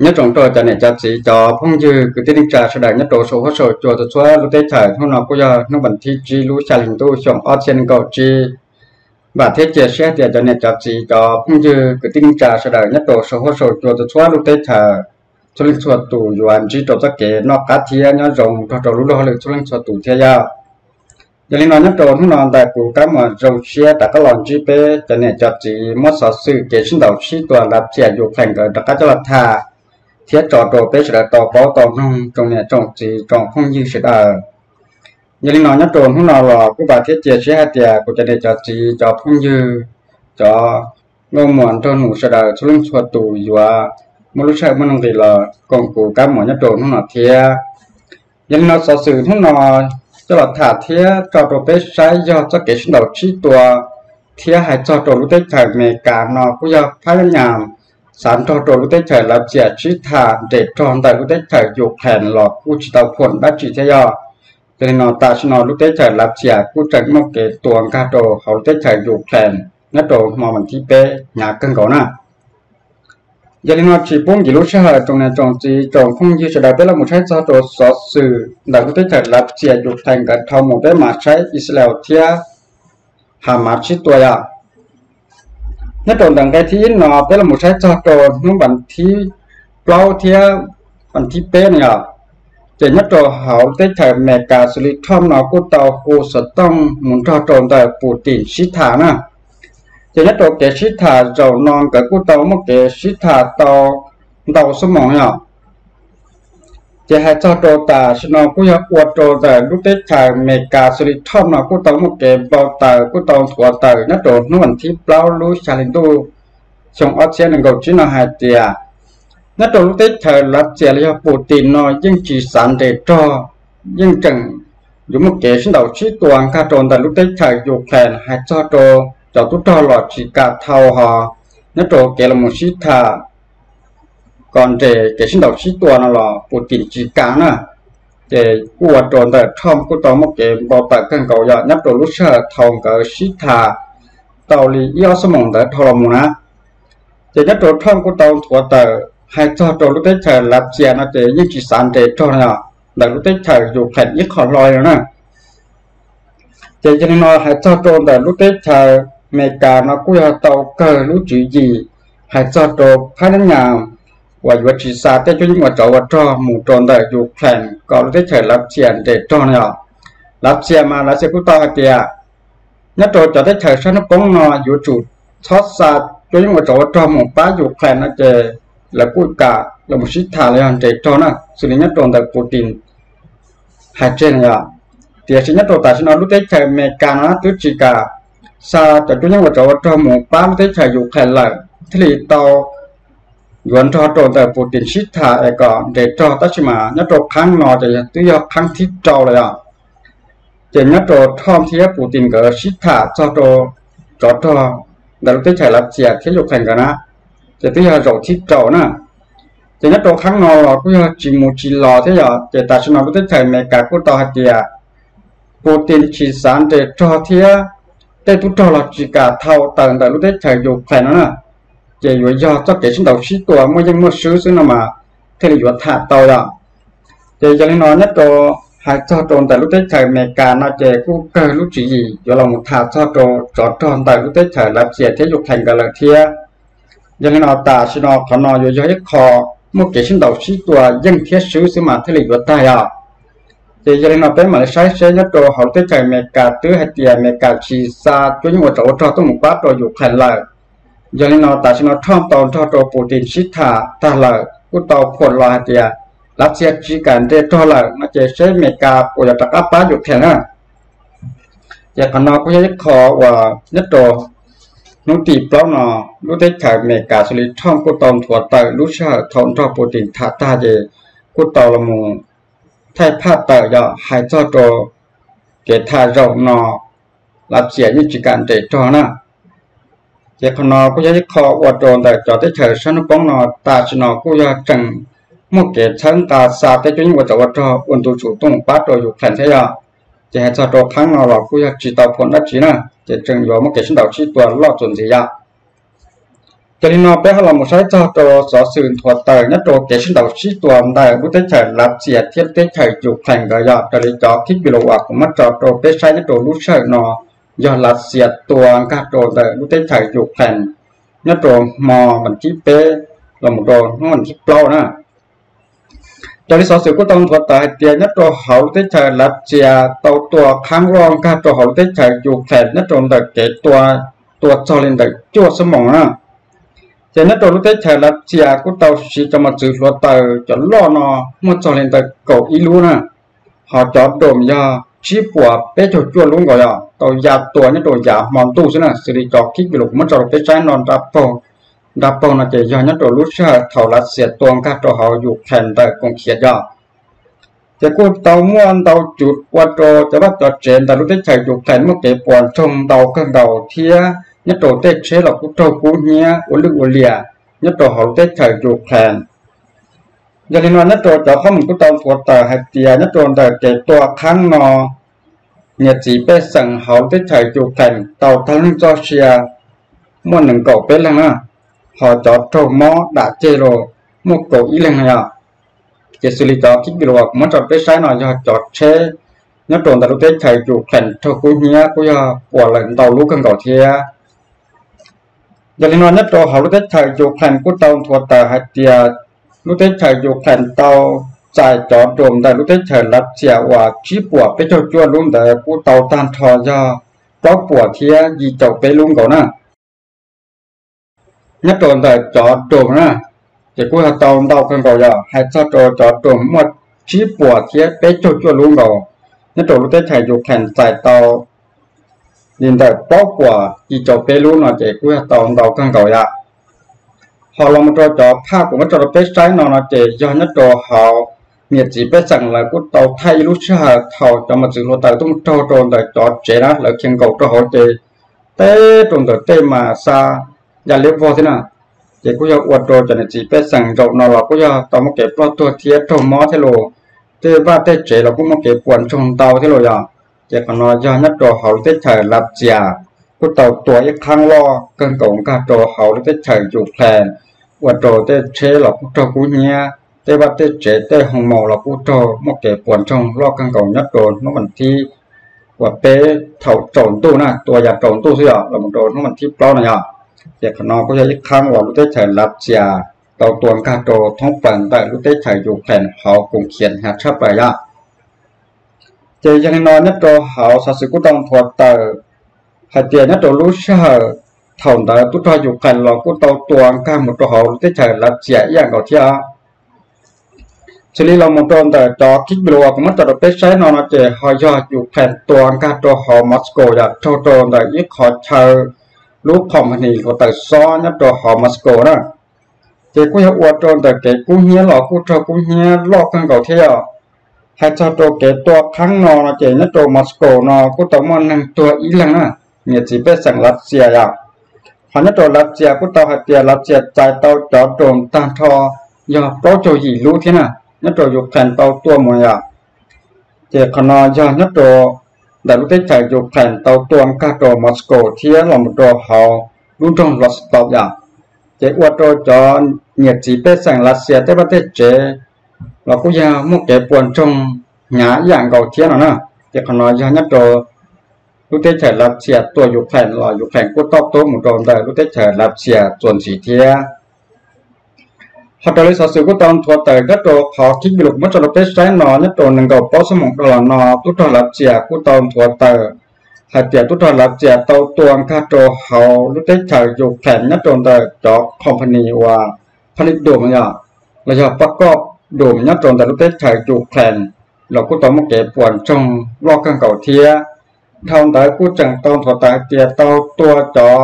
Nyob zoo rau cov niam cov txiv cov phooj ywg kwv tij neej tsa sawv daws nyob rau saum huab saum cua txhua txhua lub teb chaws. Hnub no kuj yog hnub vas thib tsib lub xya hli ntuj xyoo ob txhiab nees nkaum tsib. Vam thiab cia siab hais tias cov niam cov txiv cov phooj ywg kwv tij neej tsa sawv daws nyob rau saum huab saum cua txhua txhua lub teb chaws, txhua leej txhua tus yuav ntsib rau txoj kev noj qab thiab nyob zoo nrog rau lub luag hauj lwm txhua leej txhua tus thiab yog. Yog li no nyob rau hnub no ntawm kuv Kab Muas zoo siab rov qab los ntsib peb cov niam cov txiv muab xov xwm kev sib ntaus sib tua Lav Xias Yus Khees nkawd rov qab coj los tham thiab tso rau peb sawv daws tau paub tau mloog tsoom niam tsoom txiv tsoom phooj ywg sawv daws. Yog li no nyob rau hnub no los kuj vam thiab cia siab hais tias kuv cov niam cov txiv cov phooj ywg, cov nkauj muam nraug nus sawv daws txhua leej txhua tus yuav muaj lub sij hawm muaj nuj nqis los koom kuv Kab Muas nyob rau hnub no thiab. Yog li no xov xwm hnub no coj los tham thiab tso rau peb saib yog txoj kev sib ntaus sib tua thiab hais txog rau lub teb chaws Amelikas no kuj yog phab nyaj xav nrog rau lub teb chaws Lav Xias sib tham nres rog ntawm lub teb chaws Yus Khees los kuj tsis tau phom dab tsi thiab yog. Yog li no tam sim no lub teb chaws Lav Xias kuj tseem muaj kev tua nkag rau hauv lub teb chaws Yus Khees nyob rau hmo vas thib peb hnyav kawg nkaus na. Yog li no tsis pub nkim lub sij hawm tsoom niam tsoom txiv tsoom phooj ywg sawv daws peb los mus saib txog rau xov xwm ntawm lub teb chaws Lav Xias Yus Khees nkawd dhau mus peb mam saib Is Xas Lais thiab Has Mas sib tua yog. Nyob rau ntawm nqe thib ib no peb los mus saib txog rau hnub vas thib plaub thiab vas thib peb no yog, ces nyob rau hauv teb chaws Amelikas xws li Trump no kuj tau hu xov tooj mus nrog rau ntawm Putin sib tham na. Ces nyob rau kev sib tham zaum no nkawd kuj tau muaj kev sib tham tau ntau xuab moos yog. Ces hais txog rau tam sim no kuj yog ua rau ntawm lub teb chaws Amelikas xws li Trump no kuj tau muaj kev npau taws kuj tau nthuav tawm nyob rau hnub vas thib plaub lub xya hli ntuj xyoo ob txhiab nees nkaum tsib no hais tias nyob rau lub teb chaws Lav Xias los yog Putin no yeej tsis xav nres rog, yeej tseem yuav muaj kev sib ntaus sib tua nkag rau ntawm lub teb chaws Yus Khees hais txog rau cov tub rog los tsis kam thau hos nyob rau kev los mus sib tham kom nres kev sib ntaus sib tua no los Putin tsis kam na. Ces kuj ua rau ntawm Trump kuj tau muaj kev npau taws kawg nkaus yog nyob rau lub sij hawm thaum nkawd sib tham tau li ib ob xuab moos ntawd dhau los mus na. Ces nyob rau Trump kuj tau nthuav tawm hais txog rau lub teb chaws Lav Xias no ces yeej tsis xav nres rog no yog ntawm lub teb chaws Yus Khees ib qho hlo li no na. Ces yog li no hais txog rau ntawm lub teb chaws Amelikas no kuj yog tau kawg lub tswv yim hais txog rau phab nyaj uas yuav tsis xa tej cuab yeej ua tsov ua rog mus rau ntawm Yus Khees kom lub teb chaws Lav Xias nres rog no yog. Lav Xias mas Lav Xias kuj tau hais tias nyob rau cov teb chaws sab hnub poob no yuav tsum txhob xa cuab yeej ua tsov ua rog mus pab Yus Khees no ces lawv kuj kam los mus sib tham los yog nres rog na xws li nyob rau ntawm Putin hais tseg no yog. Tiam sis nyob rau tam sim no lub teb chaws Amelikas no twb tsis kam xa cov cuab yeej ua tsov ua rog mus pab lub teb chaws Yus Khees lawm thiaj li tau yuav nrog rau ntawm Putin sib tham es kom nres rog tab sis mas nyob rau qhab no ces twb yog qhab thib rau lawm yog. Ces nyob rau Trump thiab Putin nkawd sib tham txog rau tsov rog ntawm lub teb chaws Lav Xias thiab Yus Khees nkawd na, ces twb yog zaum thib rau na. Ces nyob rau qhab no los kuj yog tsis mus tsis los thiab yog ces tam sim no lub teb chaws Amelikas kuj tau hais tias Putin tsis xav nres rog thiab tej tub rog los tsis kam thau tawm ntawm lub teb chaws Yus Khees no na. Ces yuav yog txoj kev sib ntaus sib tua muaj yeej muaj swb xwb no mas thiaj li yuav tham tau yog. Ces yog li no nyob rau hais txog rau ntawm lub teb chaws Amelikas no ces kuj kawg lub tswv yim yuav los mus tham txog rau tsov rog ntawm lub teb chaws Lav Xias thiab Yus Khees nkawd lawm thiab. Yog li no tam sim no qhov no yuav yog ib qho muaj kev sib ntaus sib tua yeej thiab swb xwb mas thiaj li yuav tag yog. Ces yog li no peb mam li saib seb nyob rau hauv lub teb chaws Amelikas twb hais tias Amelikas tsis xa cuab yeej ua tsov ua rog tuaj mus pab rau Yus Khees lawm. Yog li no tam sim no Trump tau nrog rau Putin sib tham tag lawm kuj tau phom los hais tias Lav Xias tsis kam nres rog lawm no ces seb Amelikas puas yuav rov qab pab Yus Khees na. Ces qhov no kuj yog ib qho uas nyob rau hnub tim plaub no lub teb chaws Amelikas xws li Trump kuj tau nthuav tawm lub sij hawm thaum nrog Putin tham tag ces kuj tau los mus thaij phaj tawm yog hais txog rau kev tham zaum no Lav Xias yeej tsis kam nres rog na. Ces qhov no kuj yog ib qho ua rau ntawm cov teb chaws sab hnub poob no tam sim no kuj yog tseem muaj kev txhawb nqa xa tej cuab yeej ua tsov ua rog ua ntu zus tuaj mus pab rau Yus Khees thiab yog. Ces hais txog rau qhab no los kuj yog tsis tau phom dab tsi na, ces tseem yuav muaj kev sib ntaus sib tua loj txuas ntxiv yog. Yog li no peb ho los mus saib txog rau xov xwm nthuav tawm nyob rau kev sib ntaus sib tua ntawm lub teb chaws Lav Xias thiab lub teb chaws Ukraine nkawd yog raws li cov khib video uas kuv muab tso rau peb saib nyob rau lub sij hawm no, yog Lav Xias tua nkag rau ntawm lub teb chaws Ukraine nyob rau hmo vas thib peb los mus rau hnub vas thib plaub na. Raws li xov xwm kuj tau nthuav tawm hais tias nyob rau hauv lub teb chaws Lav Xias tau tua qhab loj nkag rau hauv lub teb chaws Ukraine nyob rau ntawm kev tua, tua txog li ntawm cuaj xuab moos na. Ces nyob rau lub teb chaws Lav Xias kuj tau siv cov mos txwv hluav taws cov loj no muaj txog li ntawm kaum ib lub na, ho cov doom yog tsib puas peb caug cuaj lub nkaus yog tau ya tua nyob rau yav hmo ntuj xwb na. Xws li cov khib video kuv muab tso rau peb saib no, nra paug no ces yog nyob rau lub sij hawm thaum Lav Xias tua nkag rau hauv Ukraine ntawm koom khiav yog. Ces kuj tau muaj ntau cuv ua rau cov vaj cov tsev ntawm lub teb chaws Ukraine muaj kev puas ntsoog ntau kawg nkaus thiab nyob rau tej tsheb los kuj raug kub hnyiab ua lwj ua liam nyob rau hauv lub teb chaws Ukraine. Yog li no nyob rau cov qhob mus kuj tau nthuav tawm hais tias nyob rau ntawm kev tua qhab no, niam txiv pej xeem hauv lub teb chaws Ukraine tau tag leej txoj sia muaj nees nkaum peb leeg na, ho cov raug mob dam ceg los muaj kaum ib leeg no yog. Ces xws li cov khib video kuv muab tso peb saib no yog cov tsheb nyob rau ntawm lub teb chaws Ukraine raug kub hnyiab kuj yog puas lawm ntau lub kawg nkaus thiab. Yog li no nyob rau hauv lub teb chaws Ukraine kuj tau nthuav tawm hais tias lub teb chaws Ukraine tau txais cov doom ntawm lub teb chaws Lav Xias uas tsib puas peb caug cuaj lub ntawd kuj tau tag nrho yog plaub puas thiab yim caum peb lub nkaus na. Nyob rau ntawm cov doom na, ces kuj yog tau ntau kawg nkaus yog hais txog rau cov doom muaj tsib puas thiab peb caug cuaj lub nkaus, nyob rau lub teb chaws Ukraine txais tau li ntawm plaub puas yim caum peb lub no ces kuj yog tau ntau kawg nkaus yom. Ho los mus rau cov phaj kuv muab tso rau peb saib no no ces yog nyob rau hauv niam txiv pej xeem lawv kuj tau thaij ib lub sij hawm thaum cov mos txwv hluav taws tuaj mus raug rau ntawm cov tsev na, lawv khiav nkaum rau hauv ces teb rau ntawm tej mas xa ya liab vog thiab na. Ces kuj yog ua rau cov niam txiv pej xeem zaum no los kuj yog tau muaj kev ploj tuag thiab raug mob thiab los tej vaj tej tsev los kuj muaj kev puas ntsoog ntau thiab los yog. Ces qhov no yog nyob rau hauv lub teb chaws Lav Xias kuj tau tua ib qhab loj kawg nkaus nkag rau hauv lub teb chaws Ukraine, ua rau tej tsheb los kuj raug kub hnyiab, tej vaj tej tsev tej hoo maus los kuj raug muaj kev puas ntsoog loj kawg nkaus nyob rau hnub vas thib uas peb thaum tsaus ntuj na, tua yav tsaus ntuj xwb yog los mus rau hnub vas thib plaub no yog. Ces qhov no kuj yog ib qhab uas lub teb chaws Lav Xias tau tua nkag rau thoob plaws ntawm lub teb chaws Ukraine hauv koom khiav hnyav tshaj plaws yog. Ces yog li no nyob rau hauv xov xwm kuj tau nthuav tawm hais tias nyob rau lub sij hawm thaum ntawd tub rog Ukraine los kuj tau tua nkag mus rau hauv lub teb chaws Lav Xias ib yam nkaus thiab. Xws li los mus rau ntawm cov khib video kuv muab tso rau peb saib no no ces ho yog Ukraine tua nkag rau hauv Moscow yog raug rau ntawm ib qhov chaw lub company hluav taws xob nyob rau hauv Moscow na. Ces kuj yog ua rau ntawm kev kub hnyiab los kuj raug kub hnyiab loj kawg nkaus thiab yog. Hais txog rau kev tua qhab no no ces nyob rau Moscow no kuj tau muaj neeg tuag ib leeg na, niam txiv pej xeem Lav Xias yog. Ho nyob rau Lav Xias kuj tau hais tias Lav Xias txais tau cov doom tag nrho yog plaub caug yim lub thiab na, nyob rau Ukraine tau tua mus yog. Ces qhov no yog nyob rau ntawm lub teb chaws Ukraine tau tua nkag rau Moscow thiab los mus rau hauv lub nroog Rostov yog. Ces ua rau cov niam txiv pej xeem Lav Xias tej vaj tej tsev los kuj yog muaj kev puas ntsoog hnyav ib yam nkaus thiab no na. Ces qhov no yog nyob rau lub teb chaws Lav Xias tua Ukraine los Ukraine kuj toj tub mus rau ntawm lub teb chaws Lav Xias txuas ntxiv thiab. Ho raws li xov xwm kuj tau nthuav tawm nyob rau qhov khib video kuv muab tso rau peb saib no, nyob rau nees nkaum plaub xuab moos dhau los no tub rog Lav Xias kuj tau nthuav tawm hais tias tub rog Lav Xias tau tua nkag rau hauv lub teb chaws Ukraine nyob rau ntawm cov company uas pha li dum yog, los yog pab koj dum nyob rau ntawm lub teb chaws Ukraine los kuj tau muaj kev puas ntsoog loj kawg nkaus thiab. Dhau ntawd kuj tseem tau nthuav tawm hais tias tau tua cov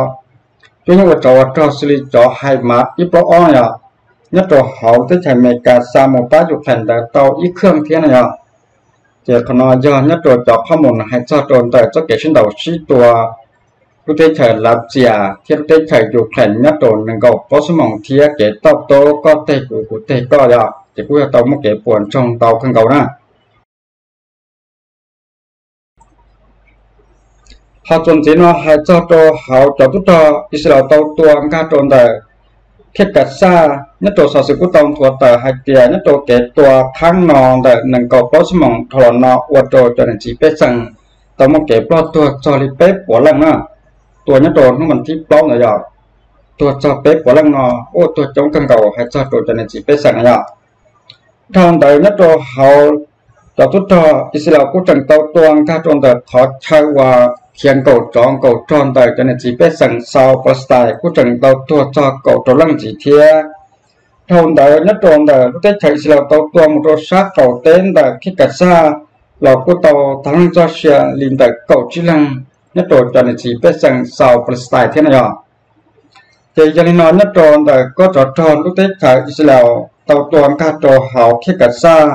cuab yeej ua tsov ua rog xws li cov HIMARS ib plaub ob yog, nyob rau hauv lub teb chaws Amelikas xa mus pab Ukraine ntawd tau ib khawj thiab no yog. Ces qhov no yog nyob rau cov qhob mus hais txog rau ntawm txoj kev sib ntaus sib tua lub teb chaws Lav Xias thiab lub teb chaws Ukraine nyob rau nees nkaum plaub xuab moos thiab kev toj tub koj teg kuv kuv teg koj yog, ces kuj yog tau muaj kev puas ntsoog ntau kawg nkaus na. Ho txuas ntxiv no hais txog rau hauv cov tub rog Israel tau tua nkag rau ntawm Khiaj Kav Xaj nyob rau xov xwm kuj tau nthuav tawm hais tias nyob rau kev tua qhab no ntawm nees nkaum plaub xuab moos dhau los no ua rau cov niam txiv pej xeem tau muaj kev ploj tuag txog li peb puas leej na. Tua nyob rau hnub vas thib plaub ntawd yog tuag txog peb puas leej no, ua tuag coob kawg nkaus hais txog rau cov niam txiv pej xeem no yog. Dhau ntawd nyob rau hauv cov tub rog Israel kuj tseem tau tua nkag rau ntawm qhov chaw uas khiav nkaum tsov nkaum rog ntawm cov niam txiv pej xeem South Palestine kuj tseem tau tuag txog kaum rau leej ntxiv thiab. Dhau ntawd nyob rau ntawm lub teb chaws Israel tau tua mus rau sab qaum teb ntawm Khiaj Kav Xaj los kuj tau tag leej txoj sia li ntawm kaum tsib leeg nyob rau cov niam txiv pej xeem South Palestine thiab no yog. Ces yog li no nyob rau ntawm kob tsov rog lub teb chaws Israel tau tua nkag rau hauv Khiaj Kav Xaj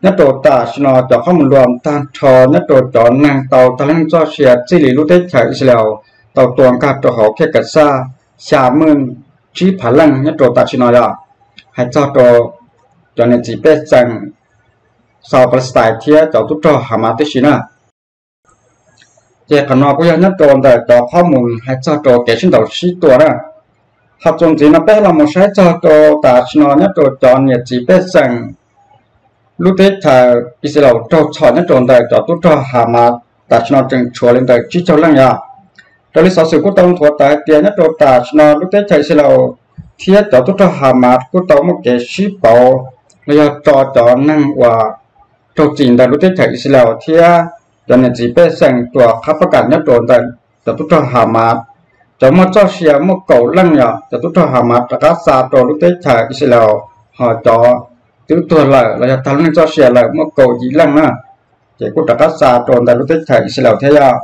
nyob rau tam sim no cov qhob mus luag tag nrho nyob rau cov neeg tau tag leej txoj sia txij li lub teb chaws Israel tau tua nkag rau hauv Khiaj Kav Xaj xya meej tsib phav leej nyob rau tam sim no yog hais txog rau cov niam txiv pej xeem South Palestine thiab cov tub rog Hamas tib si na. Ces qhov no kuj yog nyob rau ntawm cov qhob mus hais txog rau kev sib ntaus sib tua na. Ho txuas ntxiv no peb los mus saib txog rau tam sim no nyob rau cov niam txiv pej xeem lub teb chaws Israel raug txhom nyob rau ntawm cov tub rog Hamas tam sim no tseem tshuav li ntawm tsib caug leej yog. Raws li xov xwm kuj tau nthuav tawm hais tias nyob rau tam sim no lub teb chaws Israel thiab cov tub rog Hamas kuj tau muaj kev sib pauv los yog tso cov neeg uas raug txim ntawm lub teb chaws Israel thiab cov niam txiv pej xeem tuam qhab pab kam nyob rau ntawm cov tub rog Hamas. Cov muaj txoj sia muaj kaum leej yog cov tub rog Hamas rov qab xa rau lub teb chaws Israel, ho cov twb tuag lawm los yog tag lub neej txoj sia lawm muaj kaum yim leej na, ces kuj rov qab xa rau ntawm lub teb chaws Israel thiab yog.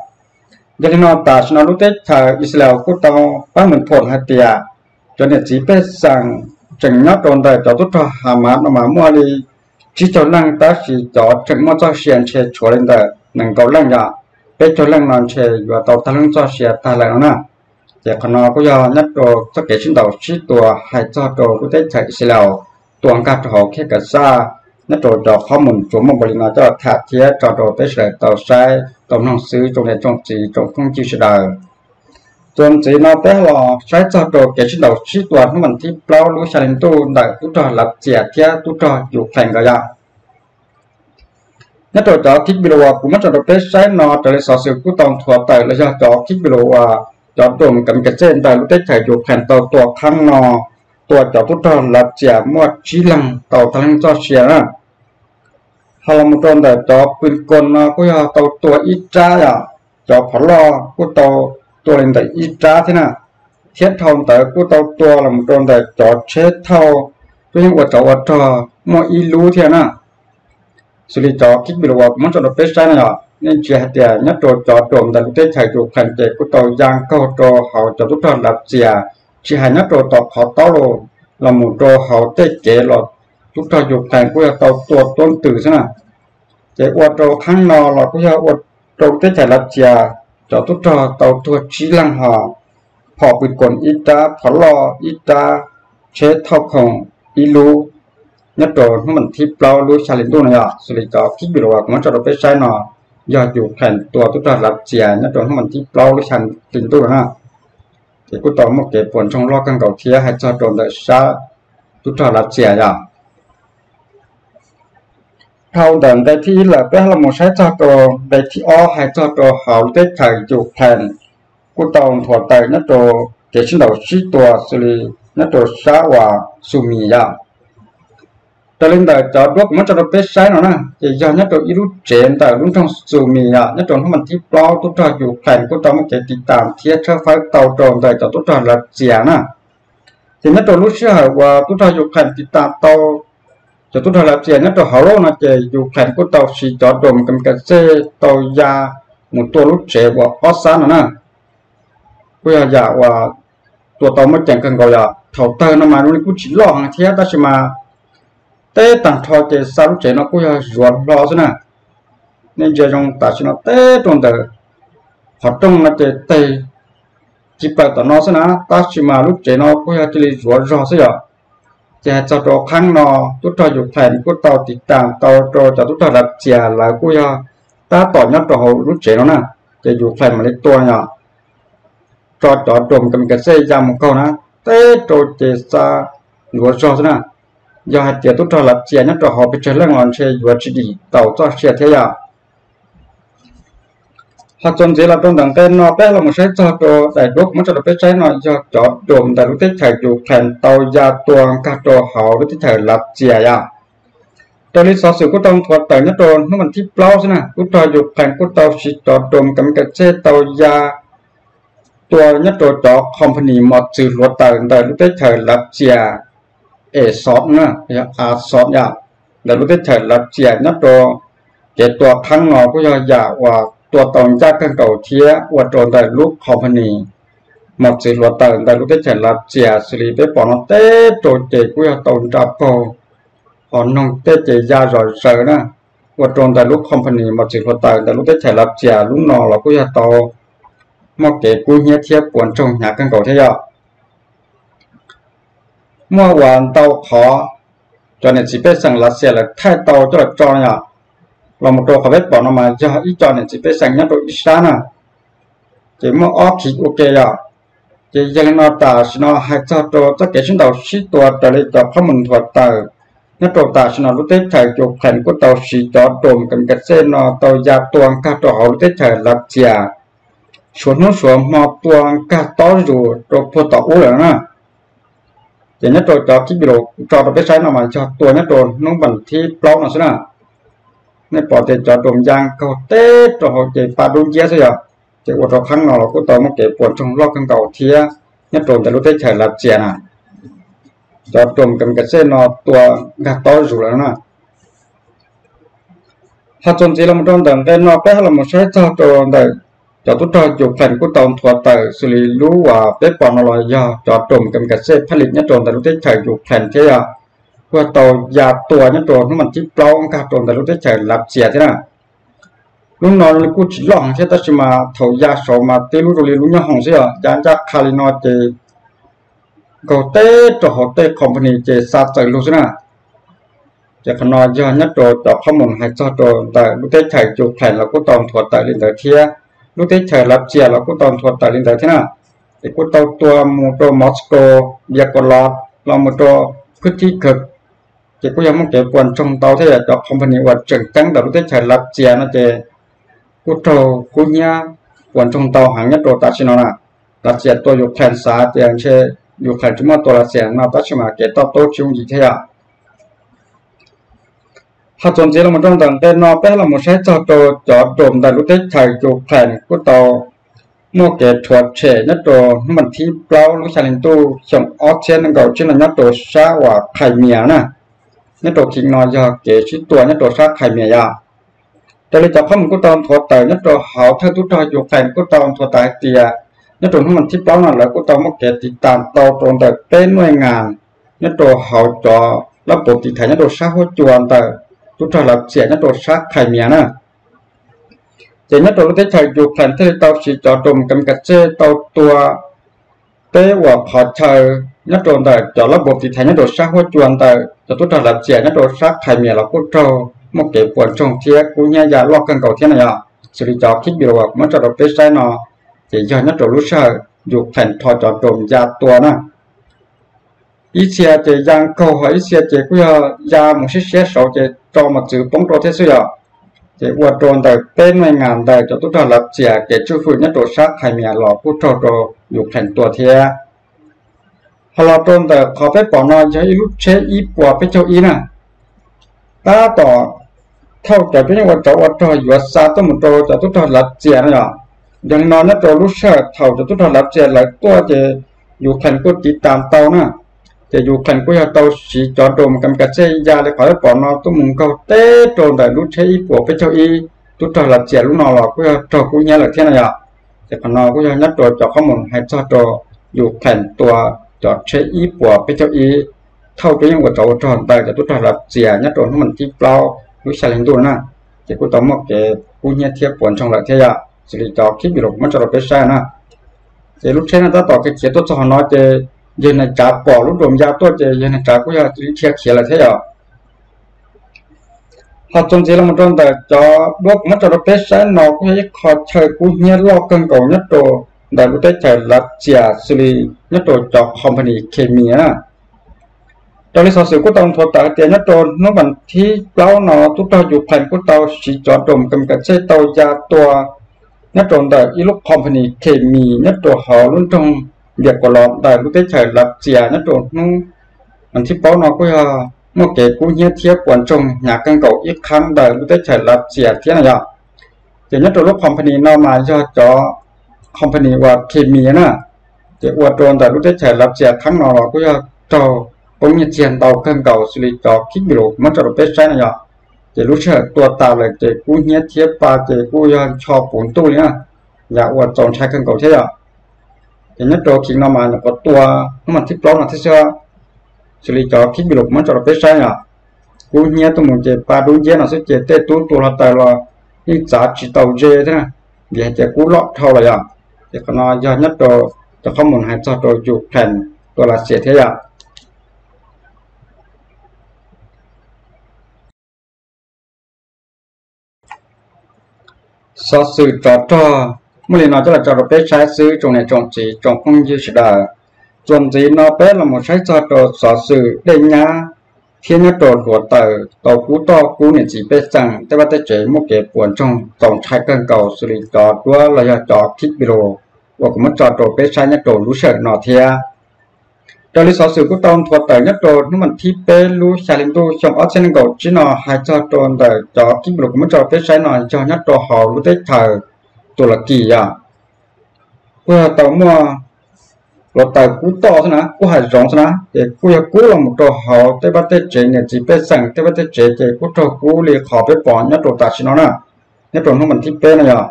Yog li no tam sim no lub teb chaws Israel kuj tau pab mus phom hais tias cov niam txiv pej xeem tseem nyob rau ntawm cov tub rog Hamas no mas muaj li tsib caug leej tab sis cov tseem muaj txoj sia ntshe tshuav li ntawm nees nkaum leej yog. Peb caug leej no ntshe yuav tau tag lub neej txoj sia tag lawm no na. Ces qhov no kuj yog nyob rau txoj kev sib ntaus sib tua hais txog rau lub teb chaws Israel tua nkag rau hauv Khiaj Kav Xaj nyob rau cov qhob mus tsuas muaj npaum li no coj los tham thiab tso rau peb sawv daws tau saib tau mloog xwb tsoom niam tsoom txiv tsoom phooj ywg sawv daws. Txuas ntxiv no peb los saib txog rau kev sib ntaus sib tua hnub vas thib plaub lub xya hli ntuj ntawm tub rog Lav Xias thiab tub rog Ukraine nkawd yog. Nyob rau cov clip video uas kuv muab tso rau peb saib no raws li xov xwm kuj tau nthuav tawm los yog cov clip video uas cov drone kamikaze ntawm lub teb chaws Ukraine tau tua qhab no tua cov tub rog Lav Xias muaj tsib leeg tau tag leej txoj sia na. Ho los mus rau ntawm cov pw ko no kuj yog tau tua ib rab yom, cov phov loj kuj tau tua li ntawm ib rab thiab na, thiab dhau ntawd kuj tau tua los mus rau ntawm cov tsheb thauj tub yeej ua tsov ua rog muaj ib lub thiab na. Xws li cov clip video uas kuv muab tso rau peb saib no yog nej ntsia hais tias nyob rau cov drone ntawm lub teb chaws Ukraine ces kuj tau ya nkaug rau hauv cov tub rog Lav Xias, tsis hais nyob rau tom qhov taub los los mus rau hauv tej kev los tub rog Ukraine kuj yog tau tua tuab ntws xwb na. Ces ua rau qhab no los kuj yog ua rau teb chaws Lav Xias cov tub rog tau tuag tsib leeg ho phom pw ko ib rab, phov loj ib rab, tsheb thauj khoom ib lub nyob rau hnub vas thib plaub lub xya hli ntuj no yog. Xws li cov clip video uas kuv muab tso rau peb saib no yog Ukraine tua tub rog Lav Xias nyob rau hnub vas thib plaub lub xya hli ntuj no na. Ces kuj tau muaj kev puas ntsoog loj kawg nkaus thiab hais txog rau ntawm sab tub rog Lav Xias yog. Dhau ntawm nqe thib ib lawm peb los mus saib txog rau nqe thib ob hais txog rau hauv lub teb chaws Ukraine kuj tau nthuav tawm nyob rau kev sib ntaus sib tua xws li nyob rau sab uas Sumy yog. Raws li ntawm cov duab kuv muab tso rau peb saib no na ces yog nyob rau ib lub tsev ntawm lub nroog Sumy yog nyob rau hnub vas thib plaub tub rog Ukraine kuj tau muaj kev tiv tam thiab tshawb fawb tau rau ntawm cov tub rog Lav Xias na. Ces nyob rau lub sij hawm uas tub rog Ukraine tiv tam tau cov tub rog Lav Xias nyob rau hauv lub no ces Ukraine kuj tau siv cov drone kamikaze tau ya mus tua lub tsev uas ob sab no na. Kuj yog yam uas tua tau muaj ceem kawg nkaus yog thaum tawg no mas zoo li kuj tsis loj heev thiab tab sis mas teb tag nrho ces xa lub tsev no kuj yog zuav hlo xwb na. Nej ntsia zoo tam sim no teb rau ntawm qhov rooj no ces teg ci plaws tom no xwb na tab sis mas lub tsev no kuj yog cia li zuav zog xwb yom. Ces hais txog rau qhab no tub rog Ukraine kuj tau tiv tam tau rau cov tub rog Lav Xias lawv kuj yog tab tom nyob rau hauv lub tsev no na. Ces Ukraine mam li tua yog tso cov drone kamikaze ya mus kaug na. teb rau ces xa yuav zog xwb na. Yog hais tias tub rog Lav Xias nyob rau hauv pes tsawg leej los ntshe yuav tsis dim tau txoj sia thiab yom. Ho txuas ntxiv los rau ntawm nqe no peb los mus saib txog rau daim duab kuv muab tso rau peb saib no yog cov dum ntawm lub teb chaws Ukraine tau ya tua nkag rau hauv lub teb chaws Lav Xias yom. Raws li xov xwm kuj tau nthuav tawm nyob rau hnub vas thib plaub xwb na, tub rog Ukraine kuj tau siv cov dum kamikatse tau ya tua nyob rau cov company mos txwv hluav taws ntawm lub teb chaws Lav Xias, Azov na, Azov yom, ntawm lub teb chaws Lav Xias nyob rau kev tua qhab no kuj yog yam uas tua tau ncaj kawg nkaus thiab ua rau ntawm lub company mos txwv hluav taws ntawm lub teb chaws Lav Xias xws li peb pom no teb rau ces kuj yog tau nra paug, ho noog tej ces ya zom zaws na, ua rau ntawm lub company mos txwv hluav taws ntawm lub teb chaws Lav Xias lub no los kuj yog tau muaj kev kub hnyiab thiab puas ntsoog hnyav kawg nkaus thiab yom. Muaj uas ntau qhov cov niam txiv pej xeem Lav Xias lawv thaij tau coj los tso yom, los mus rau qhov peb pom no mas yog ib co niam txiv pej xeem nyob rau ib sab na, ces muaj ob khiv ua ke yom. Ces yog li no tam sim no hais txog rau txoj kev sib ntaus sib tua raws li cov qhob mus nthuav tawm nyob rau tam sim no lub teb chaws Ukraine kuj tau siv cov dum kamikatse no tau ya tua nkag rau hauv lub teb chaws Lav Xias, suav hnub suav hmo tua nkag tob zus rau puag tom ub lawm na. Ces nyob rau cov clip video kuv tso rau peb saib no mas yog tua nyob rau hnub vas thib plaub no xwb na. Nej pom tias cov dum ya nkaug teb rau hauv ces pa dub nciab xwb yom. Ces ua rau qhab no los kuj tau muaj kev puas ntsoog loj kawg nkaus thiab nyob rau ntawm lub teb chaws Lav Xias na. Cov dum kamikatse no tua nkag tob zus lawm na. Ho txuas ntxiv los rau ntawm nqe no peb ho los saib txog rau ntawm cov tub rog Ukraine kuj tau nthuav tawm xws li lub uas peb pom no los yog cov dum kamikatse phaj lis nyob rau ntawm lub teb chaws Ukraine thiab yog kuj tau ya tua nyob rau hnub vas thib plaub nkag rau ntawm lub teb chaws Lav Xias thiab na. Lub no kuj tsis loj heev thiab tab sis mas thaum ya saud mas twb lub zoo li lub nyob hoom xwb yom, ya ncaj qha li no ces nkaug teb rau hauv tej company ces xa txawm lug xwb na. Ces qhov no yog nyob rau cov qhob mus hais txog rau ntawm lub teb chaws Ukraine los kuj tau nthuav tawm li ntawd thiab, lub teb chaws Lav Xias los kuj tau nthuav tawm li ntawd thiab na. Ces kuj tau tua mus rau Moscow, Yakalos los mus rau Phuthikawg. Ces kuj yog muaj kev puas ntsoog ntau thiab yog cov company uas tseem ceeb ntawm lub teb chaws Lav Xias no ces kuj raug kub hnyiab puas ntsoog ntau heev nyob rau tam sim no na. Lav Xias tua Ukraine xav tias ntshe Ukraine tsis muaj tua Lav Xias no tab sis mas kev toj tub tsis yooj yim thiab yom. Ho txuas ntxiv los rau ntawm nqe no peb los saib txog rau cov dum ntawm lub teb chaws Ukraine kuj tau muaj kev rhuav tshem nyob rau hnub vas thib plaub lub xya hli ntuj xyoo ob txhiab nees nkaum tsib no nyob rau sab uas Crimea na. Nyob rau khiv no yog kev sib tua nyob rau sab Crimea yom. Raws li cov qhob mus kuj tau nthuav tawm nyob rau hauv thawj tub rog Ukraine kuj tau nthuav tawm hais tias nyob rau hnub vas thib plaub no lawv kuj tau muaj kev tiv tas tau rau ntawm peb nuj ngas nyob rau hauv cov lab pov tiv thaiv nyob rau sab huab cua ntawm tub rog Lav Xias nyob rau sab Crimea na. Ces nyob rau lub teb chaws Ukraine thiaj li tau siv cov dum kamikatse tau tua peb uas qhov chaw nyob rau ntawm cov lab pov tiv thaiv nyob rau sab huab cua ntawm cov tub rog Lav Xias nyob rau sab Crimea los kuj raug muaj kev puas ntsoog thiab kub hnyiab ya loj kawg nkaus thiab no yom. Xws li cov clip video uas kuv muab tso rau peb saib no ces yog nyob rau lub sij hawm Ukraine rho cov dum ya tua na. Ib txhia ces ya nkaug, ho ib txhia ces kuj yog ya mus siab siab saud ces tso mos txwv poob rau thiab xwb yom. Ces ua rau ntawm peb nuj ngas ntawm cov tub rog Lav Xias kev tswj hwm nyob rau sab Crimea los kuj raug rau Ukraine tua thiab. Ho los rau ntawm qhov peb pom no yog ib lub tsheb ib puas peb caug ib na, tab tom thauj cov cuab yeej ua tsov ua rog yuav xa tuaj mus rau cov tub rog Lav Xias no yom. Yog li no nyob rau lub sij hawm thaum cov tub rog Lav Xias lawv tuaj ces Ukraine kuj tiv tas tau na. Ces Ukraine kuj yog tau siv cov dum kamikatse ya li qhov peb pom no tuaj mus nkaug teb rau ntawm lub tsheb ib puas peb caug ib tub rog Lav Xias lub no los kuj yog raug kub hnyiab lawm thiab no yom. Ces qhov no kuj yog nyob rau cov qhob mus hais txog rau Ukraine tua cov tsheb ib puas peb caug ib thauj cuab yeej ua tsov ua rog ntawm cov tub rog Lav Xias nyob rau hnub vas thib plaub lub xya hli ntuj na. Ces kuj tau muaj kev kub hnyiab thiab puas ntsoog lawm thiab yom. Xws li cov clip video kuv muab tso rau peb saib na. Ces lub tsheb no tab tom khiav tuaj txog qhov no ces yawg neeg tsav pom lub dum ya tuaj ces yawg neeg tsav kuj yog cia li dhia khiav lawm thiab yom. Ho txuas ntxiv los rau ntawm cov duab kuv muab tso rau peb saib no kuj yog ib qho chaw kub hnyiab loj kawg nkaus nyob rau ntawm lub teb chaws Lav Xias xws li nyob rau cov company khes mis na. Raws li xov xwm kuj tau nthuav tawm hais tias nyob rau hnub vas thib plaub no tub rog Ukraine kuj tau siv cov drone kamikazes tau ya tua nyob rau ntawm ib lub company khes mis nyob rau hauv lub nroog Npias Kaus Los ntawm lub teb chaws Lav Xias nyob rau hnub vas thib plaub no kuj yog muaj kev kub hnyiab thiab puas ntsoog hnyav kawg nkaus ib qhab ntawm lub teb chaws Lav Xias thiab no yog. Ces nyob rau lub company no mas yog cov company uas khes mis na, ces ua rau ntawm lub teb chaws Lav Xias qhab no los kuj yog raug poob nyiaj txiag ntau kawg nkaus xws li cov kib pi lus muab tso rau peb saib no yog. Ces lub sij hawm tua tas lawm ces kub hnyiab thiab pa ces kuj yog ncho puv ntuj li na, yam uas txaus ntshai kawg nkaus thiab yom. Ces nyob rau kheev no mas nyuam qhuav tua hnub vas thib plaub no thiab xwb, xws li cov kib pi lus muab tso rau peb saib yom. Kub hnyiab tuaj mus ces pa dub nciab no xwb ces tej tub tua hluav taws los yeej txav tsis tau ze thiab na, vim hais tias kub loj dhau lawm yom. Ces qhov no yog nyob rau cov qhob mus hais txog rau Ukraine tua Lav Xias thiab yom. Xov xwm tsov rog muaj li no coj los tso rau peb saib xwb tsoom niam tsoom txiv tsoom phooj ywg sawv daws. Txuas ntxiv no peb los mus saib txog rau xov xwm dej nyab thiab nyob rau hluav taws tau kub toj kub niam txiv pej xeem tej vaj tej tsev muaj kev puas ntsoog txaus ntshai kawg nkaus xws li cov duab los yog cov kib pi lus uas kuv muab tso rau peb saib nyob rau lub sij hawm no thiab. Raws li xov xwm kuj tau nthuav tawm nyob rau hnub vas thib peb lub xya hli ntuj xyoo ob txhiab nees nkaum tsib no hais txog rau ntawm cov kib pi lus kuv muab tso rau peb saib no yog nyob rau hauv lub teb chaws Tus Las Kis yom. Kuj yog tau muaj hluav taws kub toj xwb na, kub hav zoov xwb na, ces kuj yog kub los mus rau hauv tej vaj tej tsev niam txiv pej xeem tej vaj tej tsev ces kuj raug kub li qhov peb pom nyob rau tam sim no na, nyob rau hnub vas thib peb no yog.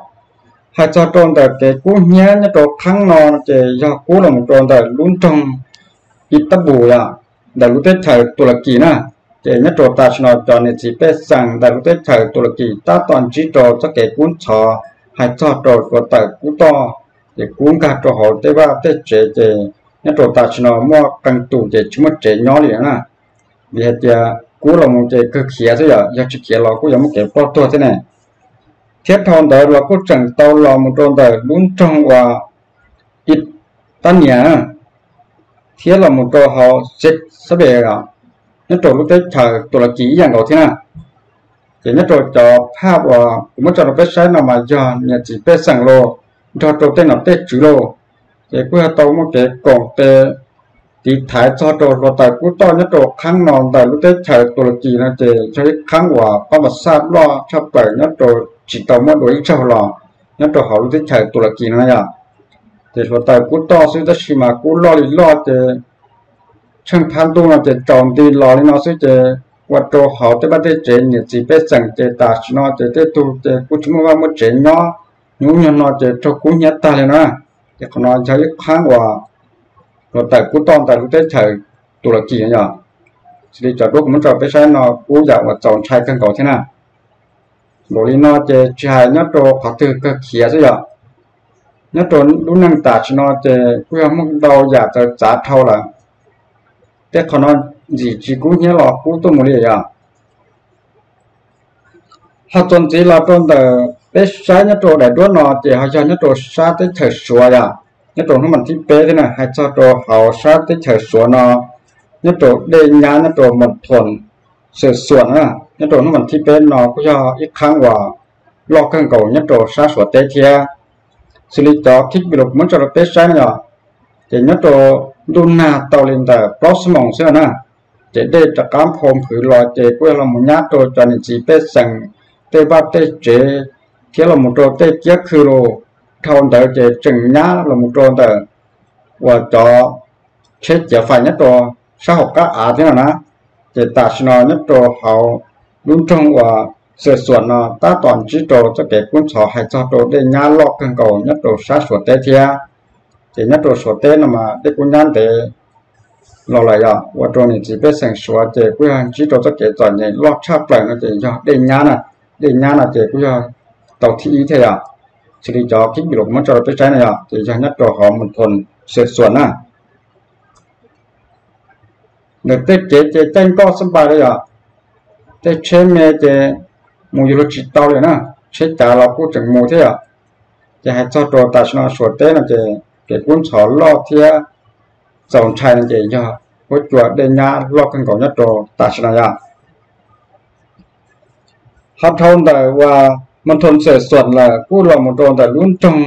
Hais txog rau ntawm kev kub hnyiab nyob rau qhab no ces yog kub los mus rau ntawm lub nroog Ib Tab Npus yom, ntawm lub teb chaws Tus Las Kis na. Ces nyob rau tam sim no cov niam txiv pej xeem ntawm lub teb chaws Tus Las Kis tab tom ntsib rau txoj kev kub ntxhov hais txog rau hluav taws kub toj, ces kub nkag rau hauv tej vaj tej tsev ces nyob rau tam sim no muaj qee tus ces tsis muaj tsev nyob li na. Vim hais tias kub los mus ces kawg khiav xwb yom, yog tsis khiav los kuj yuav muaj kev ploj tuag thiab ne. Thiab dhau ntawd los kuj tseem tau los mus rau ntawm lub nroog uas Ib Tab Nias thiab los mus rau hauv Xeb Xab Pes, nyob rau lub teb chaws Tus Las Kis ib yam nkaus thiab na. Ces nyob rau cov phaj uas kuv muab tso rau peb saib no mas yog niam txiv pej xeem los nrog rau tej nom tej tswv los, ces kuj yog tau muaj kev koom tes tiv thaiv txog rau hluav taws kub toj nyob rau qhab no ntawm lub teb chaws Tus Las Kis no ces yog ib qhab uas pab pas xaj loj tshaj plaws nyob rau tsis tau muaj dua ib zaug los nyob rau hauv lub teb chaws Tus Las Kis no yom. Ces hluav taws kub toj xwb tab sis mas kub loj li loj ces tsheej phab ntuj no ces tsaus nti los li no xwb ces ua rau hauv tej vaj tej tsev niam txiv pej xeem ces tam sim no ces tej tug ces kuj tsis muaj vaj muaj tsev nyob, hnub nyoog no ces raug kub hnyiab tag li na. Ces qhov no yog ib qhab uas hluav taws kub toj ntawm lub teb chaws Tus Las Kis no yom. Xws li cov duab kuv muab tso peb saib no kuj yam uas txaus ntshai kawg nkaus thiab na. Npaum li no ces tsis hais nyob rau qhov twg kawg khiav xwb yom, nyob rau lub neej tam sim no ces kuj yog muaj ntau yam txawv txav dhau lawm. Tej qhov no ntxim tsis kub hnyiab los kub tuaj mus li yom. Ho txuas ntxiv los rau ntawm peb saib nyob rau daim duab no ces ho yog nyob rau sab teb chaws Suav yom, nyob rau hnub vas thib peb thiab na, hais txog rau hauv sab teb chaws Suav no, nyob rau dej nyab nyob rau Moos Thoos Xwm Xuam na, nyob rau hnub vas thib peb no kuj yog ib qhab uas loj kawg nkaus nyob rau sab Suav teb thiab. Xws li cov khib pi lus kuv muab tso rau peb saib no yom, ces nyob rau ntuj nag tau li ntawm plaub xuab moos xwb na, ces dej rov qab nphau nphwv los ces kuj yog los mus nyab rau cov niam txiv pej xeem tej vaj tej tsev thiab los mus rau tej kiab khw los. Dhau ntawd ces tseem nyab los mus rau ntawm uas cov tsheb ciav fais nyob rau sab hauv qab av thiab no na. Ces tam sim no nyob rau hauv lub nroog uas Xwm Xuam no tab tom ntsib rau txoj kev kub ntxhov hais txog rau dej nyab loj kawg nkaus nyob rau sab Suav teb thiab. Ces nyob rau Suav teb no mas dej kub nyab ntev los lawm yom, ua rau niam txiv pej xeem Suav ces kuj yog ntsib rau txoj kev txom nyem loj tshaj plaws no ces yog dej nyab na. Dej nyab no ces kuj yog tau thib ib thiab yom. Xws li cov khib pi lus kuv muab tso rau peb saib no yom, ces yog nyob rau hauv Moos Thoos Xwm Xuam na. Ntawm tej kev ces caij nkoj xab npais li yom, tej tsheb me ces mus yuav luag tsis tau li na, tsheb cav los kuj tseem mus thiab yom. Ces hais txog rau tam sim no Suav teb no ces kev kub ntxhov loj thiab txaus ntshai no ces yog huab cua dej nyab loj kawg nkaus nyob rau tam sim no yog ho dhau ntawm uas Mos Thos Xwm Xuam lawm kuj los mus rau ntawm lub nroog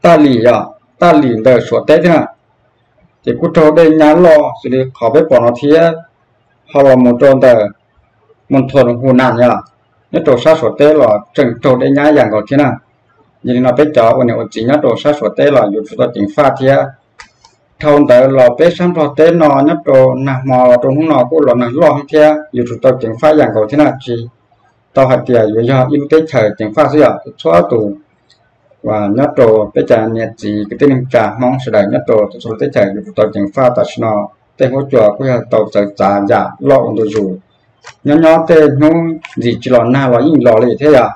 Taj Lim os, Taj Lim ntawm Suav teb thiab na. Ces kuj raug dej nyab loj xws li qhov peb pom no thiab, ho los mus rau ntawm Mos Thos Hu Nas yog nyob rau sab Suav teb los tseem raug dej nyab yam nkaus thiab na. Yog li no peb cov ua niam ua txiv nyob rau sab Suav teb los yuav tsum tau ceev faj thiab. Dhau ntawd los peb sab Nplog teb no nyob rau nag hmo los rau hnub no kuj los nag loj heev thiab, yuav tsum tau ceev faj yam nkaus thiab na. Tsis tau hais tias yuav yog ib lub teb chaws ceev faj xwb yog txhua tus uas nyob rau peb cov niam txiv kwv tij neej tsa Hmoob sawv daws nyob rau txhua lub teb chaws yuav tsum tau ceev faj tam sim no. Tej huab cua kuj yog tau txawv txav yam loj ua ntu zus, nyob nyob tej hnub ntxiv tsis los nag los yeej los li thiab yog.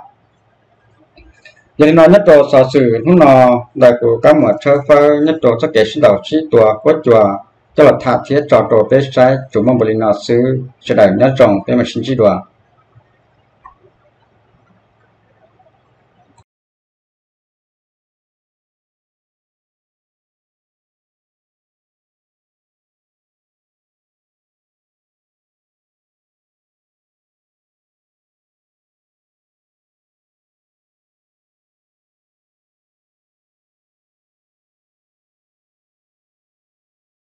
Yog li no nyob rau xov xwm hnub no ntawm kuv Kab Muas Tshawb Fawb nyob rau txoj kev sib ntaus sib tua huab cua coj los tham thiab tso rau peb saib tsuas muaj npaum li no xwb, sawv daws nyob zoo peb mam sib ntsib dua.